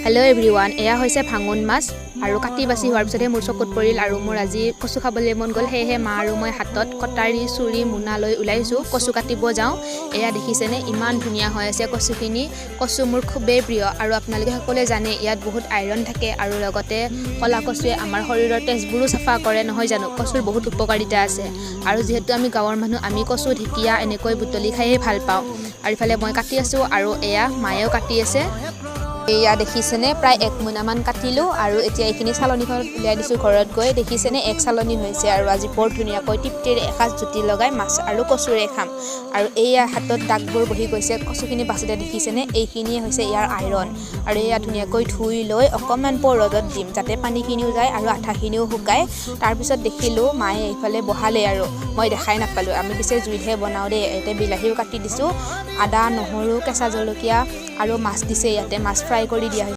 Hello' everyone, এয়া হৈছে ভাঙোন মাছ আৰু কাটি বাছি হোৱাৰ পিছতহে মোৰ চকুত পৰিল আৰু মোৰ আজি কচু খাবলৈ মন গ'ল। সেয়েহে মা আৰু মই হাতত কটাৰী, চুৰি, মোনা লৈ ওলাইছোঁ, কচু কাটিব যাওঁ। এয়া দেখিছেনে, ইমান ধুনীয়া হৈ আছে কচুখিনি। কচু মোৰ খুবেই প্ৰিয় আৰু আপোনালোকে সকলোৱে জানে ইয়াত বহুত আইৰণ থাকে আৰু লগতে ক'লা কচুৱে আমাৰ শৰীৰৰ তেজবোৰো চাফা কৰে, নহয় জানো? কচুৰ বহুত উপকাৰিতা আছে আৰু যিহেতু আমি গাঁৱৰ মানুহ, আমি কচু ঢেকীয়া এনেকৈ বুটলি খায়েই ভাল পাওঁ। আৰু ইফালে মই কাটি আছোঁ আৰু এয়া মায়েও কাটি আছে। এয়া দেখিছেনে, প্ৰায় এক মোনামান কাটিলোঁ আৰু এতিয়া এইখিনি চালনীখনত উলিয়াই দিছোঁ ঘৰত গৈ। দেখিছেনে, এক চালনী হৈছে আৰু আজি বৰ ধুনীয়াকৈ তৃপ্তিৰে এসাঁজ জুতি লগাই মাছ আৰু কচুৰে খাম। আৰু এয়া হাতত দাগবোৰ বহি গৈছে কচুখিনি বাচোঁতে, দেখিছেনে, এইখিনিয়ে হৈছে ইয়াৰ আইৰণ। আৰু এয়া ধুনীয়াকৈ ধুই লৈ অকণমান পৰ ৰ'দত দিম যাতে পানীখিনিও যায় আৰু আঠাখিনিও শুকায়। তাৰপিছত দেখিলোঁ মায়ে এইফালে বহালে আৰু মই দেখাই নাপালোঁ। আমি পিছে জুইতহে বনাওঁ দেই। ইয়াতে বিলাহীও কাটি দিছোঁ, আদা, নহৰু, কেঁচা জলকীয়া আৰু মাছ দিছে ইয়াতে, মাছ ফ্ৰাই কৰি দিয়া হৈছে।